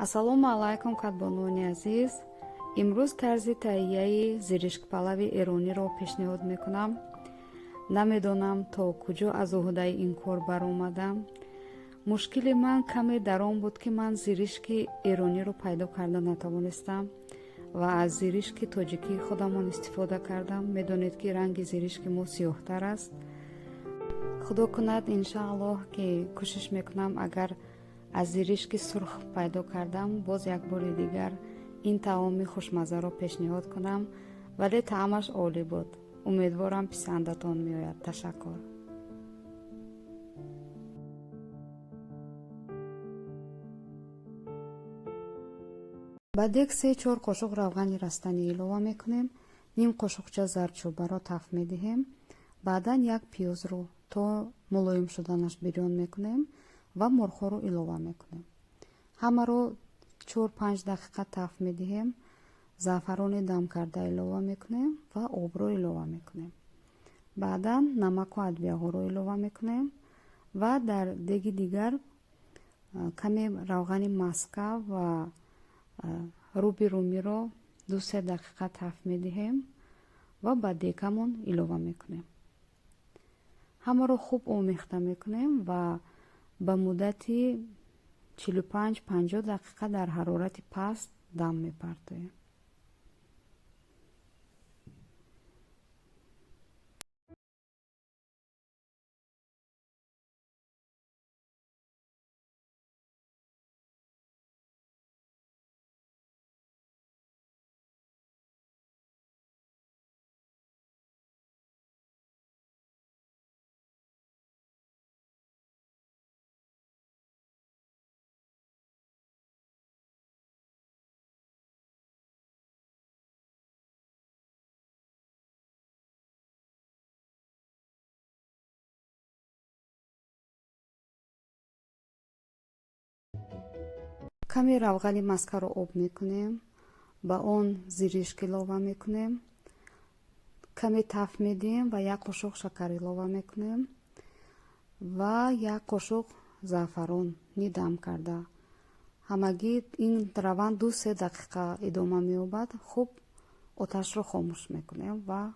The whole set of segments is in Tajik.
Ассалому алайкум, кадбонуони азиз! Имрӯз тарзи таҳияи зиришкпалави эрониро пешниҳод мекунам. Намедонам, то куҷо аз уҳдаи ин кор баромадам. Мушкили ман каме дар он буд, ки ман зиришки эрониро пайдо карда натавонистам ва аз зиришки тоҷикии худамон истифода кардам. Медонед, ки ранги зиришки мо сиёҳтар аст. Худо кунад, иншааллоҳ, ки кӯшиш мекунам, агар аз зиришки сурх пайдо кардам, боз як бори дигар ин таоми хушмаззаро пешниҳод кунам. Вале таъмаш олӣ буд. Умедворам, писандатон меояд. Ташаккур. Ба дег 3-4 қошуқ равғани растанӣ илова мекунем, ним қошуқча зардчӯбаро таф медиҳем, баъдан як пиёзро то мулоим шуданаш бирён мекунем ва мурғҳоро илова мекунем. Ҳамаро 4-5 дақиқа таф медиҳем, заъфарони дамкарда илова мекунем ва обро илова мекунем. Баъдан намаку адвияҳоро илова мекунем ва дар деги дигар каме равғани маска ва руби румиро 2-3 дақиқа таф медиҳем ва ба дегамон илова мекунем. Ҳамаро хуб омехта мекунем ва ба муддати 45-50 дақиқа дар ҳарорати паст дам мепартоем. Каме равғани маскаро об мекунем, ба он зиришк илова мекунем, каме таф медиҳем ва як қошуқ шакар илова мекунем ва як қошуқ заъфарони дам карда. Ҳамагӣ ин раванд 2-3 дақиқа идома меёбад. Хуб, оташро хомӯш мекунем ва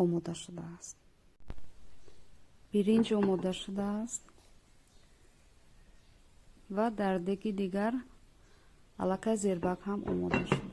омода шудааст. Биринҷ омода шудааст ва дар деги дигар аллакай зербак ҳам омода шуд.